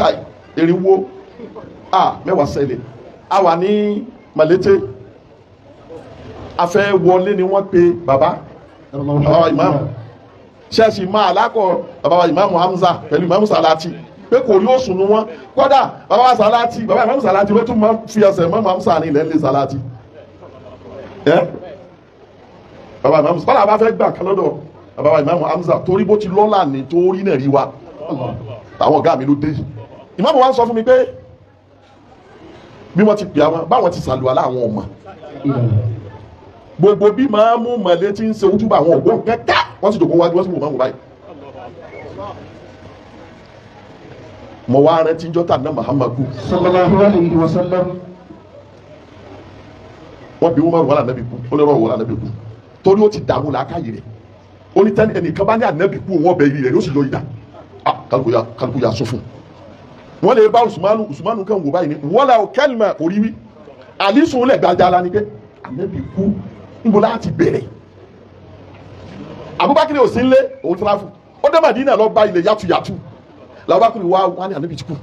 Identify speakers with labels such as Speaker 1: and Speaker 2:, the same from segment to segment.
Speaker 1: Káì eriwo a mẹ́wàá ṣẹlẹ̀. A wà ní Malete, a fẹ́ wọlé ni wọ́n pe bàbá bàbá ìmáàmù ṣẹ́ẹ̀sì máa lákọ̀ bàbá ìmáàmù Hamza pẹ̀lú ìmáàmù Salati pé kò rí òsùn nu wọn. Kódà bàbá wa Salati, bàbá ìmáàmù Salati ló tún máa fi ẹsẹ̀ ìmáàmù Hamza ní ilẹ̀ ńlẹ̀ Salati. Bàbá ìmáàmù kọ́lá bá fẹ́ gbà kan lọ́dọ̀ bàbá ìmáàmù Hamza torí bó ti lọ́lá ní torí náà rí wa. Àwọn ọ̀gá mi ló dé. Ìmáàmù wa ń sọ fún mi pé bí wọ́n ti pè àwọn báwọn ti sàlùwàlá àwọn ọmọ gbogbo bí máa mú mọ̀lẹ́ tí ń ṣe ojúbà àwọn ọ̀gbọ́n kẹ́kẹ́ wọ́n sì dògún wájú wọ́n sì wò máa wò báyìí. Mo wá rántí jọ́tà náà Muhammadu
Speaker 2: sallallahu alayhi wa sallam.
Speaker 1: Wọ́n bí Umaru wà lànàbí kú, ó lọ́rọ̀ wà lànàbí kú torí ó ti dààmú làákàyè rẹ̀. Ó ní tẹ́ni ẹnìkan bá ní ànàbí kú òun ọbẹ̀ yìí rẹ̀ yóò sì yọ ìdá. Kálukú ya sọ fún un. Wọ́n lè bá Usmanu, Usmanu kan wò báyìí ni wọ́n la kẹ́lìmà kò rí wí. Àlísùn lẹ̀ gbajara ni pé ànàbí kú níbo láti bẹ̀rẹ̀. Abubakar ò sí nlé òun tíráfù ó dé Madina lọ bá ilẹ̀ yàtúyàtú làbúbakar wá wá ní ànábì ti kú.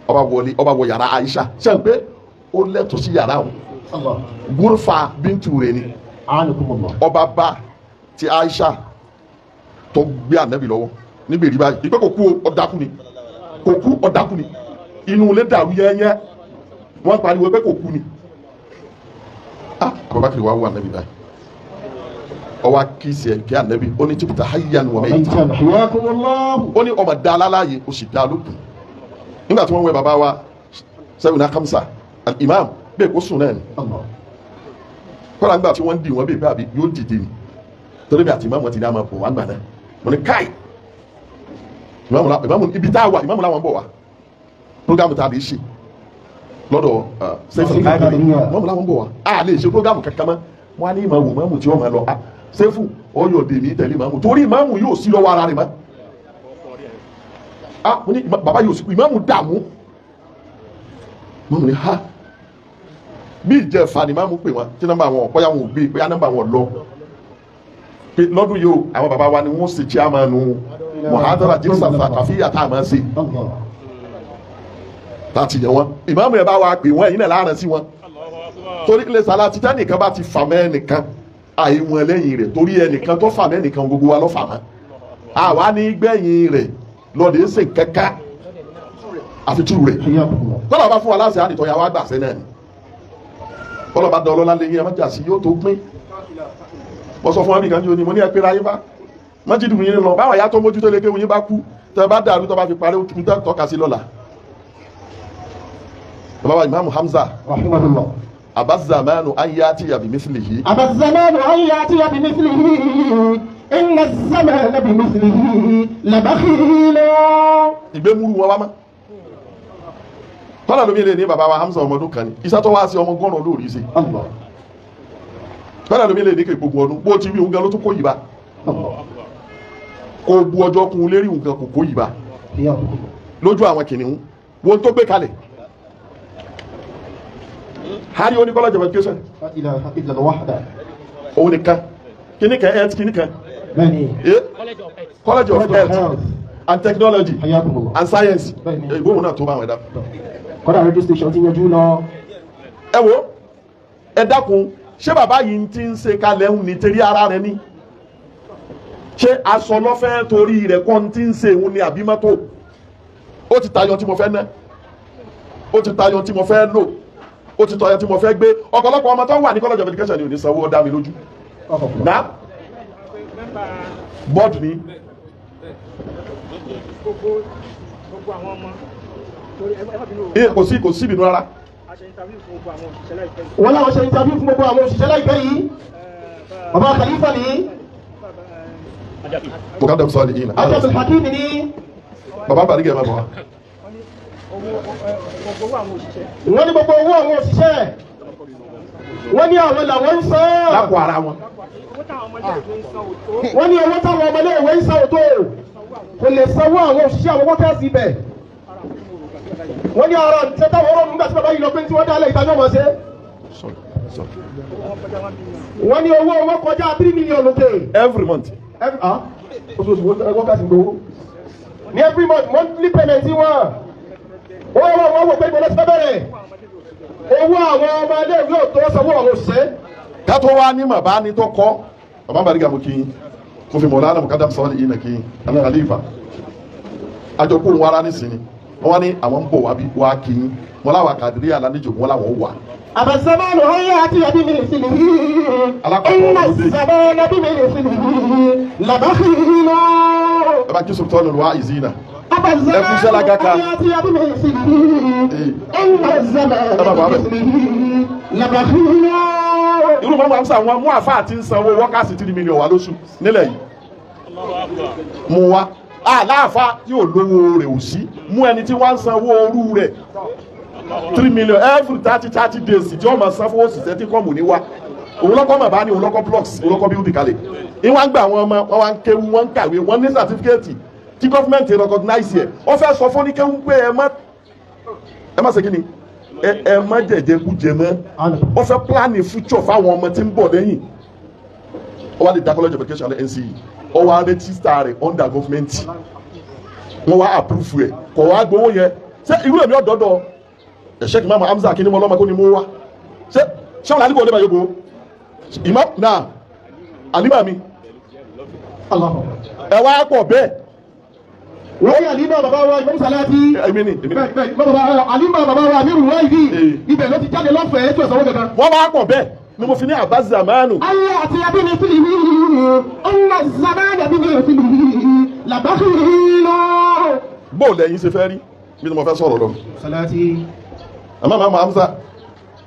Speaker 1: Ọba wọlé, ọba wọ yàrá Aisha ṣe ń pé ó lẹ́tọ̀ọ́ sí yàrá òun gúrúfà bíntù rẹ̀ ni. Ọba bá ti Aisha tó gbé ànábì lọ́wọ́ níbi ìrí báyìí ìpè kò kú ọ̀dàkú ni, kò kú ọ̀dàkú ni. Inú ilé dàrú yẹ́nyẹ́, wọ́n pariwo pé kò kú ni. Abubakar wá wà ànábì báyìí, ọwọ́ kìsì ẹ̀kẹ́ ànábì ó ní tíkùtà hayyan wa maytan, ó ní ọmọ dá aláàyè ó sì dá lókun. Nígbà tí wọ́n wẹ bàbá wa sẹ́yìn náà Kamsa al-imam bẹ́ẹ̀ kó sùn náà ni. Kọ́lá nígbà tí wọ́n ń dì wọ́n bẹ́ẹ̀ bá yóò dìde ni torí bí àti ìmáàmù ti ní àmọ́ bọ̀ wá gbà náà. Mo ní káì ìmáàmù ibi tá a wà ìmáàmù làwọn bọ̀ wá programu tá a lè ṣe lọ́dọ̀ sẹ́fù ìmáàmù làwọn bọ̀ wá a lè ṣe programu kankan mọ́. Wọ́n á ní ìmáàmù ìmáàmù tí wọ́n máa lọ sẹ́fù ọyọ̀ dèmí tẹ̀lé ìmáàmù torí ìmáàmù yóò sí lọ́wọ́ ara rẹ̀ mọ́. Mo ní bàbá yóò sí ìmáàmù dààmú. Ìmáàmù ní ha bí ìjẹfà ni ìmáàmù pè wọ́n tí nọ́mbà wọn bóyá wọn ò gbé bóyá nọ́mbà wọn lọ pé lọ́dún yìí o àwọn bàbá wa ni wọ́n ṣe chairman muhadara jésù àfíyà tá a máa ṣe láti yẹ wọn. Ìmáàmù yẹn bá wa pè wọ́n ẹ̀yin náà láàrín sí wọn torí ilé sàlá títẹ́ nìkan bá ti fà mẹ́ ẹnìkan àìwọ̀n lẹ́yìn rẹ̀ torí ẹnìkan tó fà mẹ́ ẹnìkan gbogbo wa ló fà mọ́ àwa ní gbẹ̀yìn rẹ̀ lọ́dẹ̀ ṣe kẹ́kẹ́ àfitú rẹ̀ tọ́lá bá fún wa láti àdìtọ́ ya wá gbàṣẹ́ náà ni tọ́lá bá dán ọlọ́lá lẹ́yìn ẹ̀ má jà sí yóò tó pín. Mo sọ fún wa nìkan ní mo ní ẹ pé ráyé bá májídùú yín lọ báwọn ìyá tó mójútó lé kéwìn yín bá kú tẹ bá dàrú tó bá fi parí òtún tẹ tọ́ka sí lọ́la. Bàbá wa Imam Hamza
Speaker 2: rahimahullah.
Speaker 1: Abazamanu an yatiya bi mislihi.
Speaker 2: Abazamanu an yatiya bi mislihi inna zamana bi mislihi labakhil.
Speaker 1: Ìgbémúrú wọn wá mọ́. Kọ́lá lómi lè ní bàbá wa Hamza ọmọdún kan ní iṣẹ́ tó wá sí ọmọ gọ́nà lórí sí. Kọ́lá lómi lè ní kí gbogbo ọdún bó ti rí òun gan ló tún kó yìí bá. Kò bu ọjọ́ kun lérí nǹkan kò kó yìí bá lójú àwọn kìnìún wọn tó gbé kalẹ̀. Hari oní college of education òun nìkan kìnìkan health kìnìkan college of health and technology and science ìgbóhùn náà tó bá wọn ẹ̀dá.
Speaker 2: Kọ́dà radio station ti yanjú lọ.
Speaker 1: Ẹ wo ẹ dákun ṣé bàbá yìí ti ń ṣe kalẹ̀ ń ní torí ara rẹ ní ṣé aṣọ lọ́fẹ́ torí rẹ̀ kọ́ ti ń ṣe òun ni àbí mọ́tò? Ó ti tayọ tí mo fẹ́ ná, ó ti tayọ tí mo fẹ́ lò, ó ti tayọ tí mo fẹ́ gbé. Ọ̀pọ̀lọpọ̀ ọmọ tó wà ní college of education ni ò ní sanwó, ó dá mi lójú. Ná bọ́ọ̀dù ni. Kò sí ìbínú rárá.
Speaker 2: Wọ́n láwọn ṣe interview fún gbogbo àwọn òṣìṣẹ́ láìpẹ́ yìí. Bàbá Khalifa ni.
Speaker 1: Mukadam sọ yìí na.
Speaker 2: Abdul Hakim ni.
Speaker 1: Bàbá Bariga ẹ̀ máa bọ̀ wá.
Speaker 2: Wọ́n ní gbogbo owó àwọn òṣìṣẹ́. Wọ́n ní àwọn làwọn ń san.
Speaker 1: Lápò ara wọn.
Speaker 2: Wọ́n ní owó táwọn ọmọléèwé ń san òtó. Kò lè sanwó àwọn òṣìṣẹ́ àwọn wọ́kẹ́sì ibẹ̀. Wọ́n ní ara ṣe táwọn ọ̀rọ̀ nígbà tí bàbá yìí lọ pé tí wọ́n dálẹ̀ ìtajà wọn ṣe. Wọ́n ní owó owó kọjá 3 million lókè.
Speaker 1: Every month.
Speaker 2: Oṣooṣù wọ́kẹ́sì gbowó. Ní every month monthly payment wọn. Wọ́n wò pé ìbọn lọ́sí bẹ̀rẹ̀. Owó àwọn ọmọ ilé ìwé ò tó sanwó àwọn òṣìṣẹ́.
Speaker 1: Kátó wá ní màbá ní tó kọ́ bàbá Bariga mo kí yín mo fi mọ̀lá mọ̀kádàm sọ́ọ́lì yìí nà kí yín àná àlífà àjọkú òun ara nísìnyí wọ́n wá ní àwọn ń bọ̀ wá bí wá kí yín wọ́n láwọn àkàdírí àlàníjò wọ́n láwọn wà.
Speaker 2: Àbàzàmánu ayé àti àbí mi sílẹ̀ iná sàbẹ̀nà bí mi sílẹ̀ làbáxìlá.
Speaker 1: Ẹ bá kí sultanu wa ìzínà.
Speaker 2: Àbàzàmánu ayé àti àbí mi sílẹ̀ iná sàbẹ̀nà bí mi sílẹ̀ làbáxìlá.
Speaker 1: Irú mọ́mọ́ àmúṣà wọn mú àfáà tí ń sanwó wọ́kàsí 3 million wá lóṣù nílẹ̀ yìí. Mú wa aláàfáà tí ò lówó rẹ̀ ò sí mú ẹni tí wọ́n ń sanwó orú rẹ̀ 3 million every 30 days tí wọ́n máa san fún òṣìṣẹ́ tí kọ́mù ní wa. Òun lọ́kọ́ màbá ní òun lọ́kọ́ blocks òun lọ́kọ́ building kalẹ̀. Ìwọ́n ń gba àwọn ọmọ wọn wá ń kéwú wọ́n ń kàwé wọ́n ní certificate tí gọ́fìmẹ̀ntì recognize ẹ̀. Wọ́n fẹ́ sọ fún ní kéwú pé ẹ má ṣe kí ni ẹ má jẹjẹ kú jẹ mọ́. Wọ́n fẹ́ plan future fáwọn ọmọ tí ń bọ̀ lẹ́yìn. Ó wá lè dá college of education NCE. Ó wá register rẹ̀ under government. Wọ́n wá approve rẹ̀ kò wá gbowó yẹn. Ṣé irú èmi ọ̀dọ́dọ̀ ẹ̀ṣẹ́ kì máa ma Hamza kí ni mo lọ́mọ kó ni mo wá. Ṣé wọn làdìbò ọdẹ bá yóò ìmọ̀ náà àlímà mi. Ẹ wá pọ̀ bẹ́ẹ̀.
Speaker 2: Wọ́n yà àlímà bàbá wa Imam Salati.
Speaker 1: Èmi ni.
Speaker 2: Àlímà bàbá wa Amiru Wáìdì. Ibẹ̀ ló ti jáde lọ́fẹ̀ẹ́ tó ẹ̀sán kankan.
Speaker 1: Wọ́n wá pọ̀ bẹ́ẹ̀ ni mo fi ní àbá zamanu.
Speaker 2: Ayé àti abíní fìlì ọ̀nà zamanu abíní fìlì làbáxìlá.
Speaker 1: Bó lẹ́yìn ṣe fẹ́ rí bí mo fẹ́ sọ̀rọ̀ lọ.
Speaker 2: Salati.
Speaker 1: Àmọ́ màmá Hamza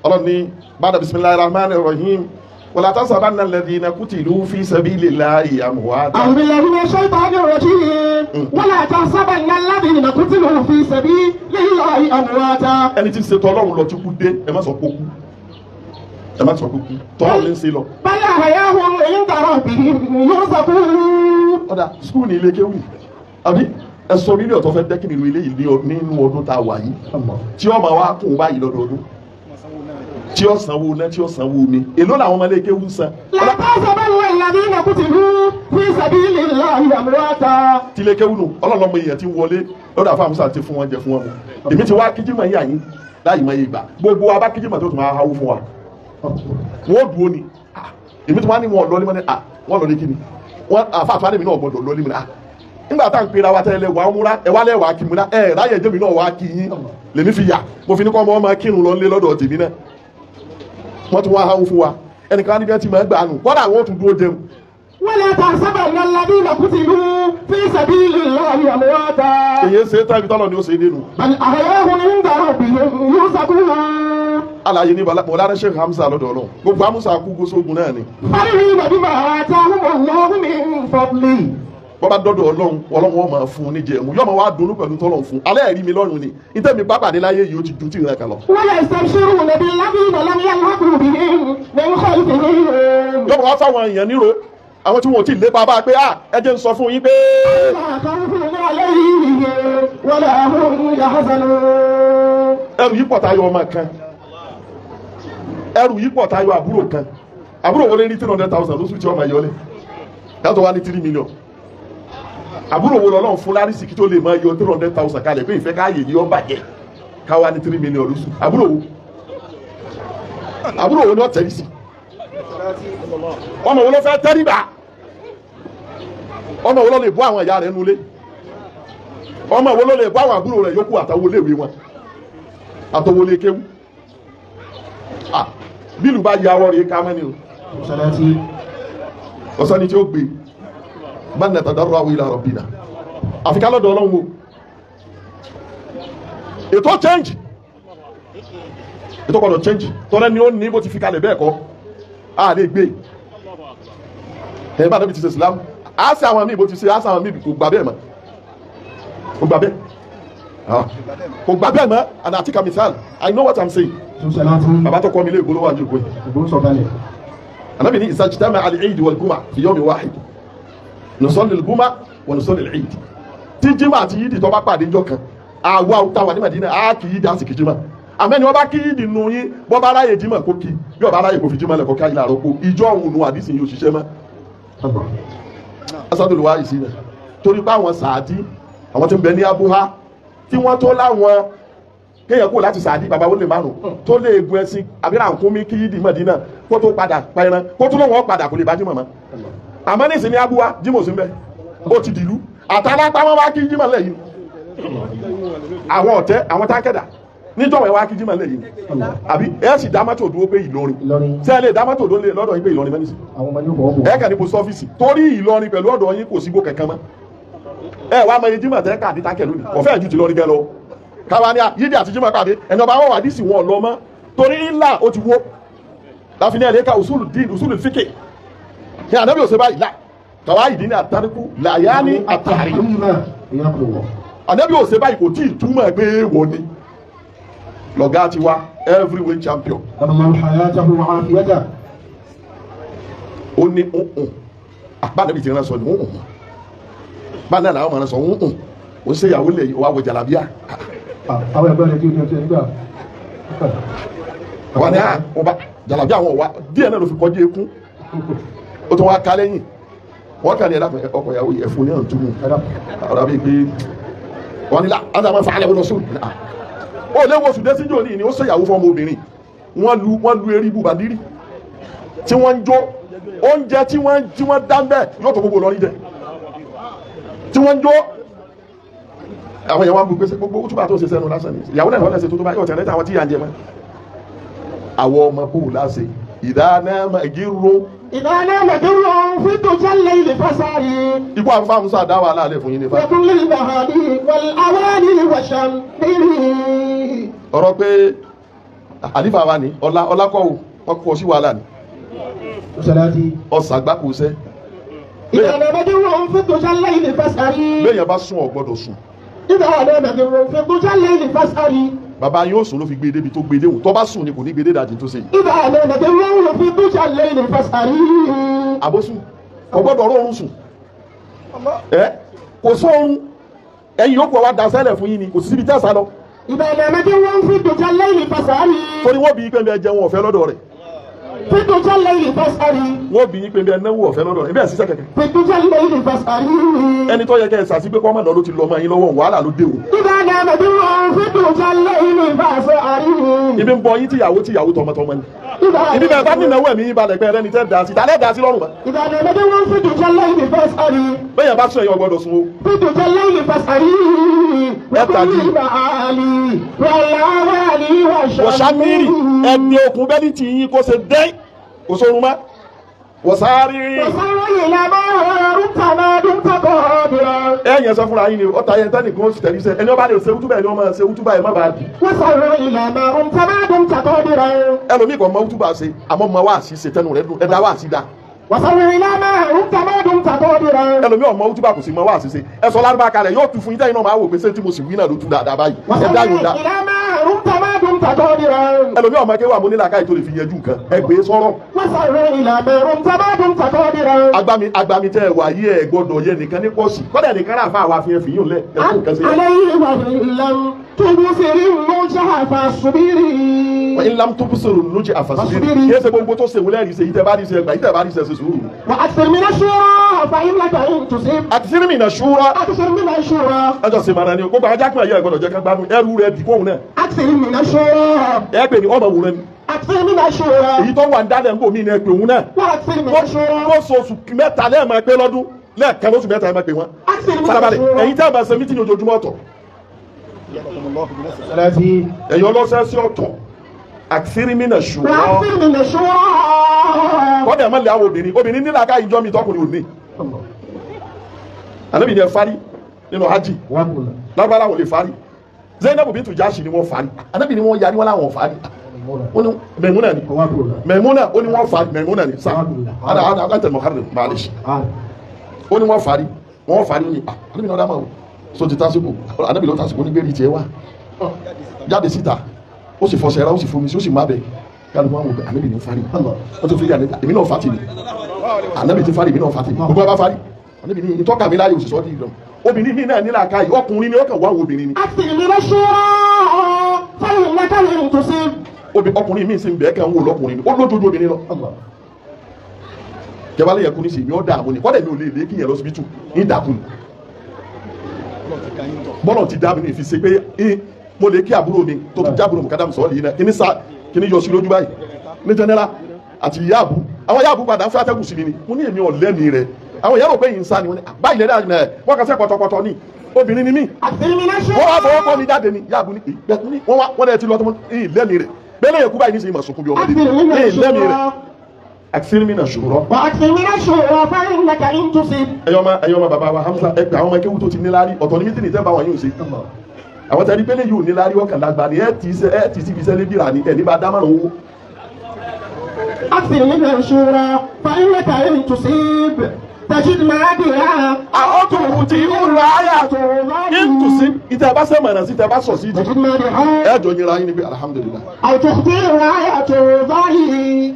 Speaker 1: ọlọ́run ní bàdà bisimilahi rahman rahim wala tasabanna alladhina kutilu fi sabilillahi amwata.
Speaker 2: A'udhu billahi minash shaitanir rajim wala tahsabanna alladhina kutilu fi sabilillahi amwata.
Speaker 1: Ẹni tí ń ṣe tọ́lọ́run lọ tí kú dé ẹ má sọ pé kú ẹ má sọ pé kú tọ́lọ́run ní ń ṣe lọ.
Speaker 2: Bal ahya'un 'inda rabbihim yurzaqun.
Speaker 1: Ọ̀dà skul ní ilé kéwì àbí ẹ sọ mílíọ̀nù tó fẹ́ dẹ́kìn nínú ilé yìí nínú ọdún tá a wà yìí tí ó máa wá kún báyìí lọ́dọọdún tí ó sanwó iná tí ó sanwó omi èló làwọn ọmọ ilé kéwú ń san.
Speaker 2: La tahsabanna alladhina kutilu fi sabilillahi amwata.
Speaker 1: Tí ilé kéwú nù ọlọ́lọ́mọ èèyàn ti wọlé lọ́dọ̀ àfa àmúṣà ti fún wọn jẹ fún wọn mu èmi ti wá kíjímọ̀ yín àyín láì mọ ìgbà gbogbo wa bá kíjímọ̀ tó tún máa háwó fún wa wọn ò dúró ni èmi tí wọn á ní wọn lọ ní wọn lọ ní kíni wọn àfa àtúwálé mi náà gbọ́dọ̀ lọ ní mi nígbà tá à ń pera wa tẹ́lẹ̀ wà á múra ẹ wá lẹ́wàá kí múra ẹ ráyè jẹ́mi náà wà á kí yín lèmi fi yà mo fi ní kọ́ ọmọ ọmọ kírun lọ nílé lọ́dọ̀ tèmi náà wọ́n tún wá háwó fún wa ẹnìkan níbi ẹ ti máa gbà nù kọ́dà wọ́n tún dúró jẹun.
Speaker 2: Wala tahsabanna alladhina kutilu fi sabilillahi amwata.
Speaker 1: Èyí ṣe tán ibi tọ́lọ̀ ni ó ṣe é dénú.
Speaker 2: Bal ahya'un 'inda rabbihim yurzaqun.
Speaker 1: Alàyè ní Mọ̀lánà Sheikh Hamza lọ́dọ̀ Ọlọ́run gbogbo Hamza kú gósógun náà ni.
Speaker 2: Farihina bima atahumullahu min fadlihi.
Speaker 1: Bọ́bá dọ́dọ̀ Ọlọ́run Ọlọ́run wọn máa fún un níjẹ ẹ̀mú yọ́ọ́ máa wá dunnú pẹ̀lú tọ́lọ́run fún alẹ́ ẹ̀rí mi lọ́rùn ni níta mi bá pàdé láyé yìí ó ti dùn tí ìrìn kan lọ.
Speaker 2: Wala yastabshiruna billadhina lam yalhaqu bihim min khalfihim.
Speaker 1: Yọ́ọ́ máa wá fáwọn èèyàn níro àwọn tí wọn ò tí ì lépa bá a pé ẹ jẹ́ ń sọ fún yín pé. Ẹrù yìí pọ̀ tayọ ọmọ kan ẹrù yìí pọ̀ tayọ àbúrò kan àbúrò wọlé ní 300,000 lóṣù tí ọmọ yọlé yàtọ̀ wá ní 3 million àbúrò wo lọ́lọ́run fún lárísìkí tó lè máa yọ 300,000 kalẹ̀ pé ìfẹ́ káàyè ni ó bàjẹ́ káwá ní 3 million lóṣù àbúrò wo ni ó tẹ̀lé sí ọmọ wo ló fẹ́ tẹ́ríba ọmọ wo ló lè bọ́ àwọn ìyá rẹ̀ nulẹ̀ ọmọ wo ló lè bọ́ àwọn àbúrò rẹ̀ yòókù àtàwọn iléèwé wọn àtàwọn ilé kéwú bílù bá ya ọwọ́ rẹ̀ ká mẹ́ni o ọ̀sán ni tí ó gbé man natadarra'u ila rabbina àfi ká lọ́dọ̀ Ọlọ́run o ètò change ètò gbọ́dọ̀ change tọ́lẹ́ ni ó ní bó ti fi kalẹ̀ bẹ́ẹ̀ kọ́ a lè gbé ẹ̀ bá dẹ́bi ti ṣe Islam á sí àwọn míì bó ti ṣe á sí àwọn míì kò gbà bẹ́ẹ̀ mọ́ kò gbà bẹ́ẹ̀ kò gbà bẹ́ẹ̀ mọ́ and àti kamisal I know what I'm saying bàbá tó kọ́ mi lé ìgbólówó àjò ìgbóyè Ànábì ní ìsàjítàmà al-Eid wal-Jumu'ah fi yawmin wahid nùsọ́lì gúnmá wọ́n nùsọ́lì ìdí tí jímà àti yídì tó bá pàdé jọ kan àwa táwà ní Mádínà á kì í dá sí kì jímà àmẹ́ni wọ́n bá kí yídì nù yín bọ́ bá ráyè jímà kó kí bí ọba ráyè kò fi jímà lẹ̀kọ́ káyìí láàárọ̀ kó ìjọ òun nù àdìsí yìí ò ṣiṣẹ́ mọ́. asádùlù wa ìsìn rẹ̀ torí pé àwọn sàádì àwọn tí ń bẹ ní abúhá tí wọ́n tó láwọn Kéèyàn kúrò láti sàdí bàbá ó lè márùn tó lè gun ẹṣin àbí ràkúnmí kí yídì Mọ̀dínà kó tó padà pẹran kó tó lóun ó padà kò lè bá jímọ̀ mọ́. Àmọ́ nísìnyí abúwá jímọ̀ sí ń bẹ ó ti dìlú àtàlápá wọn wá kí jímọ̀ lẹ́yìn àwọn ọ̀tẹ́ àwọn tákẹ́dà níjọ́ wọn wá kí jímọ̀ lẹ́yìn àbí ẹ sì dá mọ́tò dúró pé Ìlọrin ṣé ẹ lè dá mọ́tò dúró lọ́dọ̀ yín pé Ìlọrin mẹ́nìsì ẹ kàn ní post office torí Ìlọrin pẹ̀lú ọ̀dọ̀ yín kò sígbó kankan mọ́ ẹ wá mọ iye jímọ̀ tẹ́ káàdì tákẹ́ lónìí ọ̀fẹ́ ju ti lọrin gẹ́ lọ káwa ní yídì àti jímọ̀ káàdì ẹni ọba wọn wà dísì wọn lọ mọ́ torí ńlá ó ti wó láfi ní ẹ̀lẹ́ka usulu dín usulu fíkè kí ànábì òsè báyìí là tàwa ìdí ní àtàríkù làyá ní àtàrí ànábì òsè báyìí kò tí ì túmọ̀ pé wọ́n ni lọ́gá ti wá everywhere champion. Ó ní àbá ànábì ti rán sọ ní bá náà làwọn máa sọ ó ṣe ìyàwó lè wà wọ jàlábíà.
Speaker 2: Àwọn ẹgbẹ́ rẹ̀ tí ó ti nígbà.
Speaker 1: Wà ní àwọn bá jàlábíà wọn wá díẹ̀ náà ló fi kọjú ekún ó tún wá ká lẹ́yìn wọ́n kàn ní ẹ̀dá ọkọ̀ ìyàwó ẹ̀fún ní ọ̀tún ọ̀rọ̀ bíi pé wọ́n ní láti àwọn fàálẹ̀ wọn sùn. Ó léwu oṣù dé síjò ní ó ṣe ìyàwó fún ọmọ obìnrin wọ́n lu eré ibú bàdírí tí wọ́n ń jó oúnjẹ tí wọ́n dá ń bẹ́ẹ̀ yóò tó gbogbo lọ ní jẹ tí wọ́n ń jó àwọn èèyàn wá ń bu gbèsè gbogbo túbà tó ṣe sẹ́nu lásán ni ìyàwó náà lọ́lẹ́sẹ̀ tó tó bá yóò tẹ̀lé àwọn tí yà ń jẹ mọ́. Àwọn ọmọ bò láṣẹ ìdáná màgírò.
Speaker 2: Ìdáná màgírò fídùn jẹ́lẹ̀ ilé fásárì.
Speaker 1: Ikú àfáà Musa dá wàhálà alẹ́ fún yín nípa.
Speaker 2: Wọ́n lè bàhálì wal awali wàṣàm bírí.
Speaker 1: Ọ̀rọ̀ pé àlífà wa ni ọlá ọlá kọ́ o wọ́n kọ́ sí wàhálà ni. Ọ̀sà gbáko sẹ́.
Speaker 2: Ìdáná màgírò fídùn jẹ́lẹ̀ ilé fásárì.
Speaker 1: Bẹ́ẹ̀ yẹn bá sùn ò gbọ́dọ̀ sùn.
Speaker 2: Ìdáná màgírò fídùn jẹ́lẹ̀ ilé fásárì.
Speaker 1: Bàbá yóò sùn ló fi gbé débi tó gbé déhùn tó bá sùn ni kò ní gbé dé ìdajì tó ṣe yìí.
Speaker 2: Ìdáná màgírò fídùn jẹ́lẹ̀ ilé fásárì.
Speaker 1: Àbósùn kò gbọ́dọ̀ rọrùn sùn. Ẹ kò sóorun ẹ̀yin yòókù wa dasẹ́lẹ̀ fún yín ni kò síbi tẹ́sà lọ.
Speaker 2: Ìdáná màgírò fídùn jẹ́lẹ̀ ilé fásárì.
Speaker 1: Torí wọ́n bí i pé ẹ jẹun ọ̀fẹ́ lọ́dọ̀ rẹ̀.
Speaker 2: Fídùn jẹ́lẹ̀ ilé fásárì.
Speaker 1: Wọ́n bí i pé ẹ náwó ọ̀fẹ́ lọ́dọ̀ rẹ̀ ibẹ̀ sísẹ́ kẹ̀kẹ́.
Speaker 2: Fídùn jẹ́lẹ̀ ilé fásárì.
Speaker 1: Ẹni tó yẹ kẹ́ ẹ sàṣí pé kọ́mọ̀ lọ ló ti lọ ọmọ yín lọ́wọ́ wàhálà ló dé o.
Speaker 2: Ìdáná màgírò fídùn jẹ́lẹ̀ ilé fásárì.
Speaker 1: Ibi ń bọ yín tíyàwó tíyàwó tọmọtọmọ ni. Ibi bẹ́ẹ̀ bá nínú ẹ̀mí yín balẹ̀ pé ẹni tẹ́ da sí tálẹ́ da sí lọ́rùn mọ́.
Speaker 2: Ìdáná màgírò fídùn jẹ́lẹ̀ ilé fásárì.
Speaker 1: Bẹ́ẹ̀ bá sùn ẹ̀yin ò gbọ́dọ̀ sùn o.
Speaker 2: Fídùn jẹ́lẹ̀ ilé fásárì.
Speaker 1: Wọ̀ṣámírì ẹni okùn bẹ́ẹ̀ni tí yín kó ṣe dẹ́ kó sórun mọ́. Wọ̀sáárì. Ẹ yẹn sọ fúnra yín ni ọ̀tá yẹn tẹ́nì kan sì tẹ̀lé sẹ́ ẹni ọba lè ṣe wútúbà ẹni ọmọ ṣe wútúbà ẹ má bàa bì. Ẹlòmíì kò mọ wútúbà ṣe àmọ́ mọ wá sí ṣe tẹnu rẹ dùn ẹ̀dá wá sí da. Ẹlòmíì ọmọ wútúbà kò sì mọ wá sí ṣe ẹ sọ lárúbá kalẹ̀ yóò tu fún yín tẹ́yìn náà máa wò pé ṣé tí mo sì wí náà ló tu dáadáa báyìí ẹ dá yóò dá. Ẹlòmíì ọmọ akéwà mo nílà káyì tó lè fi yẹjú nǹkan ẹ gbé sọ̀rọ̀. Agbami tẹ ẹ wà yí ẹ gbọ́dọ̀ yẹ nìkan ní pọ́ọ̀sì kọ́dà nìkan náà fà wá fi hàn fìyún lẹ̀ ẹ kú nǹkan sí. Wọ́n lam tó sọ̀rọ̀ lójú àfàsírí kí ẹ ṣe gbogbo tó ṣe wọlé ẹ̀rí ṣe ìtẹ̀ bá rí ṣe ẹgbà ìtẹ̀ bá rí ṣe ṣe sùúrù. Àtìsírí mi nà ṣúra. Ẹjọ́ ṣe màrà ni o gbogbo ajá kí wọ́n yẹ ẹ gbọ́dọ̀ jẹ́ ká gbádùn ẹrú rẹ dì kóhun náà. Ẹ pè ní ọmọ wòran ni. Èyí tó wà ń dálẹ̀ ń bò mí ni ẹ pè òun náà. Kó so oṣù mẹ́ta lẹ́ẹ̀mọ́ pé lọ́dún lẹ́ẹ̀kan lóṣù mẹ́ta ẹ máa pè wọ́n. Farabalẹ̀ ẹ̀yin tẹ́ ẹ bá ṣe mítìnì ojoojúmọ́ ọ̀tọ̀. Ẹ̀yin ọlọ́sẹ̀ sí ọ̀tọ̀. Àtìsírí mi nà ṣùrọ̀. Kọ́dà ẹ̀ má lè àwọn obìnrin obìnrin nílà ká ìjọ mi tọkùnrin òní. Ànábì ni ẹ fárí nínú hajj. Lágbára wọn lè fárí. Zainabu bintu Jashi ni wọ́n fárí. Ànábì ni wọ́n yarí wọn láwọn fárí. Mẹ̀múnà ni. Mẹ̀múnà ó ní wọ́n fárí Mẹ̀múnà ni. Sá ada ada anta muharrim maalish. Ó ní wọ́n fárí wọ́n fárí ní. Ànábì ni wọ́n dá máa wò. So ti tásìkò Ànábì ló tásìkò ní gbèrè tiẹ̀ wá. Jáde síta ó sì fọṣẹ ra ó sì fomi sí ó sì má bẹ kálukú àwọn òbí Ànábì ní fari ó tún fi rí Ànábì èmi náà fati ni Ànábì ti fari èmi náà fati ni gbogbo abá fari Ànábì ní ìtọ́ka mi láyé òṣìṣọ́ di ìdán obìnrin mi náà nílà káyì ọkùnrin ni ó kàn wá àwọn obìnrin ni. Ọkùnrin mi sì ń bẹ́ẹ̀ kàn ń wò lọ́kùnrin ni ó lójoojú obìnrin lọ. Jẹ́wálé yẹ kú ní sí mi ó dààmú ni kọ́dẹ̀ mi ò lè lé kí yẹn lọ síbítù ní ìdàkùn bọ́lọ̀ ti dá mi ní ìfisẹ́ pé Mo lè kí àbúrò mi tó tún jábúrò mi kádàmù sọ́ọ̀lì yìí náà kíní sa kíní yọ sí lójú báyìí ní jẹnẹra àti yáàbù àwọn yáàbù padà ń fẹ́ atẹ́gùn sí mi ni mo ní èmi ọ̀lẹ́mi rẹ̀ àwọn ìyá rò pé yìí ń sá ni wọ́n ní báyìí lẹ́dá ẹ̀ wọ́n kàn sẹ́ pọ̀tọ̀pọ̀tọ̀ ni obìnrin ni mí wọ́n wá fọwọ́ kọ́ mi jáde ni yáàbù ni wọ́n wá wọ́n dẹ̀ ti lọ tó ìlẹ́mi rẹ̀ bẹ́ẹ̀ lẹ́yìn kú báyìí ní sìn ìmọ̀ sunkún bí ọmọdé ìlẹ́mi rẹ̀ àkísírímìnà ṣòro.
Speaker 2: وأكثر الشهرة فإنك إن تصب.
Speaker 1: ẹyọ ọmọ bàbá wa Hamza ẹgbẹ àwọn ọmọ ẹkẹwù tó ti níláárí ọ̀tọ̀ ní mítìnì tẹ́ bá wọn yóò ṣe. Àwọn tẹ́lẹ̀ pélé yóò níláárí ọkàn lágbà ni ẹ ti síbi iṣẹ́ lébìrà ni ẹ ní bá dámọ̀ràn owó.
Speaker 2: أكثر من الشهرة فإنك إن تصيب تجد معادها.
Speaker 1: Àwọn tó kù tí ń ra àyà ń tù sí ìtẹ̀ bá sẹ́mọ̀nà sí ìtẹ̀ bá sọ̀ sí ìdí.
Speaker 2: تجد معادها.
Speaker 1: Ẹ jọ yẹra yín ni pé alhamdulillah.
Speaker 2: أو تخطئ راية ظاهري.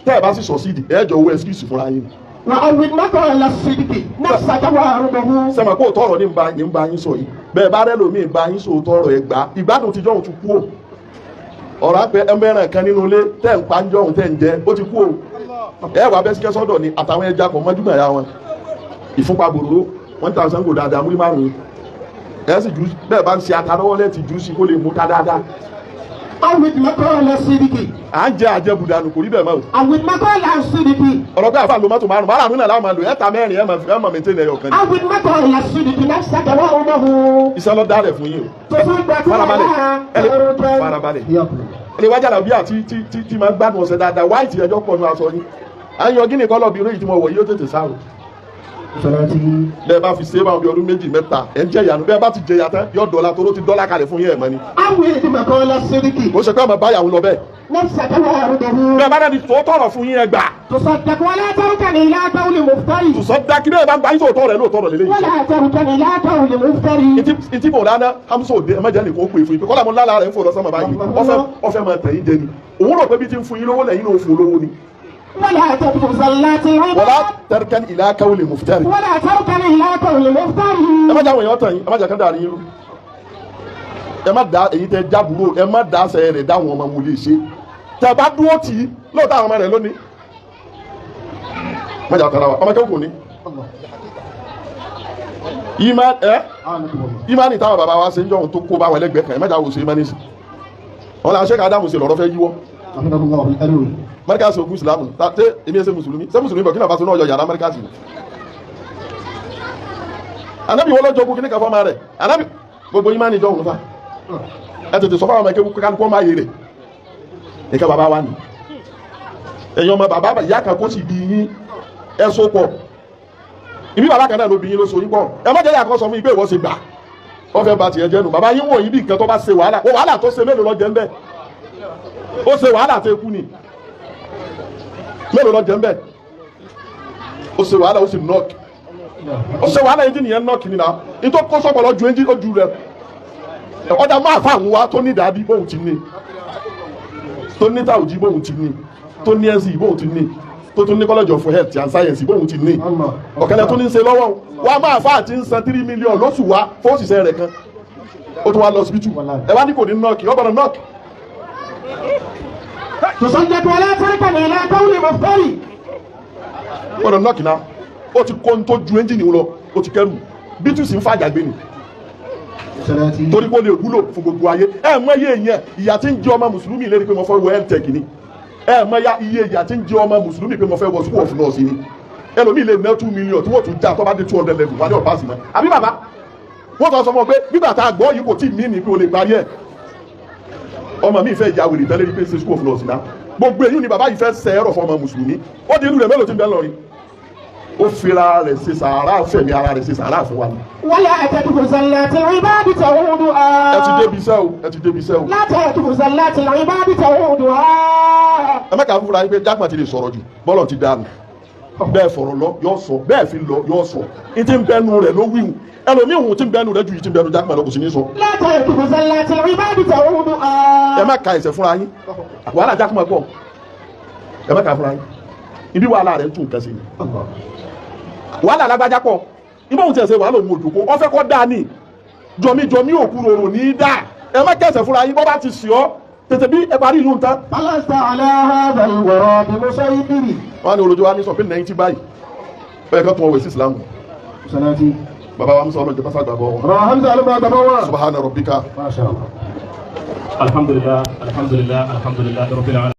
Speaker 1: Tẹ́ ẹ bá sì sọ sí ìdí ẹ jọ owó excuse fúnra yín.
Speaker 2: وأول مقال الصدق نفسك وأرضه.
Speaker 1: Sẹ́mọ̀ kó tọrọ ní bá yín sọ yìí bẹ́ẹ̀ bá rẹ́ lómi bá yín sọ tọrọ ẹ̀ gbà ìgbádùn ti jọ̀hún ti kú o. Ọ̀rọ̀ àpẹ ẹmẹ́ràn kan nínú ilé tẹ́ ń pa ń jọ̀hún tẹ́ ń jẹ ó ti kú o. Ẹ wà bẹ́ síkẹ́ sọ́dọ̀ ni àtàwọn ẹja kọ̀ mọ́júmọ̀ ẹ̀yà wọn. Ìfúnpá bòròró 1000 kò dáadáa múrí márùn-ún. Ẹ sì jù bẹ́ẹ̀ bá ń ṣe ata lọ́wọ́ lẹ́ẹ̀tì jù sí kó lè mú ta dáadáa.
Speaker 2: أول مقال الصدق.
Speaker 1: À ń jẹ àjẹbùdànù kò rí bẹ́ẹ̀ mọ́ o.
Speaker 2: أول مقال الصدق.
Speaker 1: Ọ̀rọ̀ pé àfa lo mọ́tò márùn-ún márùn-ún náà láwọn máa lò ẹ̀ta mẹ́rin ẹ̀ máa mẹ́tẹ́lẹ̀ ẹ̀yọ̀ kan ni.
Speaker 2: أول مقال الصدق نفسك وأرضه.
Speaker 1: Iṣẹ́ lọ dálẹ̀ fún yín o.
Speaker 2: تصدق
Speaker 1: Farabalẹ̀
Speaker 2: ولا
Speaker 1: farabalẹ̀. Ẹni wájà làbí àti tí tí máa gbádùn ọ̀sẹ̀ dáadáa wáìtì ẹjọ́ pọ̀ ní aṣọ yín. À ń yọ gíní kọ́lọ̀ bí eréyìí tí mo wọ̀ yóò tètè sáré. Bẹ́ẹ̀ bá fi ṣe é báwọn bí ọdún méjì mẹ́ta ẹ̀ ń jẹ ìyanu bẹ́ẹ̀ bá ti jẹ ìyà tán yọ dọ́là toró ti dọ́là kalẹ̀ fún yín ẹ̀ mọ́ ni.
Speaker 2: أول مقال الصدق
Speaker 1: Ó ṣe pé ọmọ báyàwó lọ bẹ́ẹ̀.
Speaker 2: نفسك وأرضه.
Speaker 1: Bẹ́ẹ̀ bá dẹ́ni tó tọrọ fún yín ẹ gbà.
Speaker 2: تصدق ولا تركن إلى قول مفتري.
Speaker 1: Tùsọ̀ dákí bẹ́ẹ̀ bá ń bá yín sòótọ́ rẹ̀ lóòótọ́ rẹ̀ lélẹ́yìí.
Speaker 2: ولا تركن إلى قول مفتري.
Speaker 1: Ntí mò ń lánàá Hamza òde ẹ má jẹ́ nìkan ó pè fún yín pé kọ́lá mo lálàá rẹ̀ ń fò lọ sọ́mọ báyìí ọfẹ́ máa tẹ̀yìn jẹ ni òun rò pé bí ti ń fún yín lówó lẹ́yìn ló fún lówó ni.
Speaker 2: ولا تترك زلات العباد.
Speaker 1: Wala tarkan ila qawli muftari.
Speaker 2: ولا تركن إلى قول مفتري.
Speaker 1: Ẹ má jẹ́ àwọn èèyàn tàn yín ẹ má jẹ́ kán dàrí yín rú. Ẹ má da èyí tẹ jábúrò ẹ má da sẹ rẹ̀ dáwọn ọmọ wò lè ṣe. Tẹ bá dúró tì í lóòótọ́ àwọn ọmọ rẹ̀ lónìí. Má jà tara wa ọmọ kẹ́kọ̀ọ́ ni. Ìmánì táwọn bàbá wa ṣe ń jọ̀hún tó kó bá wọn lẹ́gbẹ̀ẹ́ kan ẹ má jà wò ṣe ìmánì sí. Wọn làwọn ṣẹ́ka Ádámù ṣe lọ́rọ́ fẹ́ yíwọ́. Mẹ́ríkà ṣe ogun ìsìlámù tẹ èmi ẹsẹ mùsùlùmí ṣé mùsùlùmí bọ̀ kí náà bá ṣe náà yọ yàrá mẹ́ríkà sí. Ànábì wọn lọ́jọ́ ogun kíní kan fọ́ọ̀mà rẹ̀ Ànábì gbogbo ìmánì jọ̀hún fa ẹ tètè sọ fáwọn ọmọ ẹkẹ kálukú ọmọ ayé rẹ̀ nìkan bàbá wa ni ẹ̀yin ọmọ bàbá ìyá kan kó sì bí yín ẹ so pọ̀ ìbí bàbá kan náà ló bí yín ló so yín pọ̀ ẹ má jẹ́ yà kó sọ fún yín pé ìwọ ṣe gbà wọ́n fẹ́ ba tiẹ̀ jẹ́ nù bàbá yín wò yín bí nǹkan tó bá ṣe wàhálà ó wàhálà tó ṣe mélòó lọ jẹ́ ń bẹ́ ó ṣe wàhálà tó kú ni mélòó lọ jẹ́ ń bẹ́ ó ṣe wàhálà ó sì nọ́ọ̀kì ó ṣe wàhálà ẹ́ńjìnì yẹn nọ́ọ̀kì nínú nítorí kó sọ̀pọ̀ lọ ju ẹ́ńjìnì ó ju rẹ̀ ọ̀dà máa fà àwọn wa tó ní ìdàbí bóun ti ní tó ní tàwùjí bóun ti ní tó ní ẹ̀sìn bóun ti ní tó tún ní college of health and science bóun ti ní ọ̀kẹ́lẹ̀ tó ní ń ṣe lọ́wọ́ wa máa fà àti ń san 3 million lóṣù wa fún òṣìṣẹ́ rẹ̀ kan ó tún wá lọ síbítù ẹ wá ní kò ní nọ́ọ̀kì ó gbọ́dọ̀ nọ́ọ̀kì.
Speaker 2: تصدق ولا تركن إلى قول مفتري.
Speaker 1: Gbọ́dọ̀ nọ́ọ̀kì náà ó ti kó ń tó ju ẹ́ńjìnì lọ ó ti kẹ́rù bítùsì ń fàjà gbé ni torí kó lè wúlò fún gbogbo ayé. Ẹ mọ iye yẹn ìyà tí ń jẹ ọmọ mùsùlùmí lérí pé mo fẹ́ wọ health ni ẹ mọ ya iye ìyà tí ń jẹ ọmọ mùsùlùmí pé mo fẹ́ wọ school of nurse ni ẹlòmíì lè ná 2 million tí wọ́n tún já tó bá dé 200 level wà ní ọ̀pá sí mọ́ àbí bàbá wọ́n kàn sọ fún ọ pé nígbà tá a gbọ́ yìí kò tí ì mí ni pé o lè parí ẹ̀ ọmọ mi fẹ́ ìyá wèrè tán lérí pé ṣe school of nurse náà gbogbo èyí ni bàbá yìí fẹ́ sẹ ẹ̀rọ fún ọmọ mùsùlùmí ó di inú rẹ̀ mélòó tí ń bẹ́ lọ́rin ó fira rẹ̀ ṣe sàárà fẹ̀mí ara rẹ̀ ṣe sàárà fún wa ni.
Speaker 2: ولا تترك زلات العباد تعودها.
Speaker 1: Ẹ ti débi iṣẹ́ o ẹ ti débi iṣẹ́ o.
Speaker 2: لا تترك زلات العباد تعودها.
Speaker 1: Ẹ má kà á fúnra yín pé Jackman ti lè sọ̀rọ̀ jù bọ́lọ̀ ti dànù bẹ́ẹ̀ fọ̀rọ̀ lọ yọ sọ bẹ́ẹ̀ fi lọ yọ sọ ní ti ń bẹnu rẹ̀ ló wíwù ẹlòmíì òun ti ń bẹnu rẹ̀ ju yìí ti ń bẹnu Jackman lọ kò sí ní sọ.
Speaker 2: لا تترك زلات العباد تعودها.
Speaker 1: Ẹ má ka ẹsẹ̀ fúnra yín wàhálà Jackman pọ̀ ẹ má ka fúnra yín ibi wàhálà rẹ̀ ń tún nǹkan sí ni wàhálà alágbájá pọ̀ ibà òun ti ẹsẹ̀ wàhálà òun òjòkó wọ́n fẹ́ kọ́ dáa ní jọmíjọmí òkú rorò ní í dá ẹ má kẹsẹ̀ fúnra yín bọ́ bá ti sì ọ́ tètè bí ẹ parí ìlú ń tán.
Speaker 2: فلست على هذا الورى بمسيطر.
Speaker 1: Wọ́n á ní olójú wa ní sọ pé 90 báyìí ó yẹ ká tún ọwọ́ sí ìsìlámù. Bàbá wa ń sọ ọlọ́jọ́ pásá gbàgbọ́ wọn.
Speaker 2: Hamza alùpàá gbàgbọ́ wọn.
Speaker 1: Subhana rabbika.
Speaker 2: Masha Allah.
Speaker 3: Alhamdulillah, alhamdulillah, alhamdulillah rabbil alamin.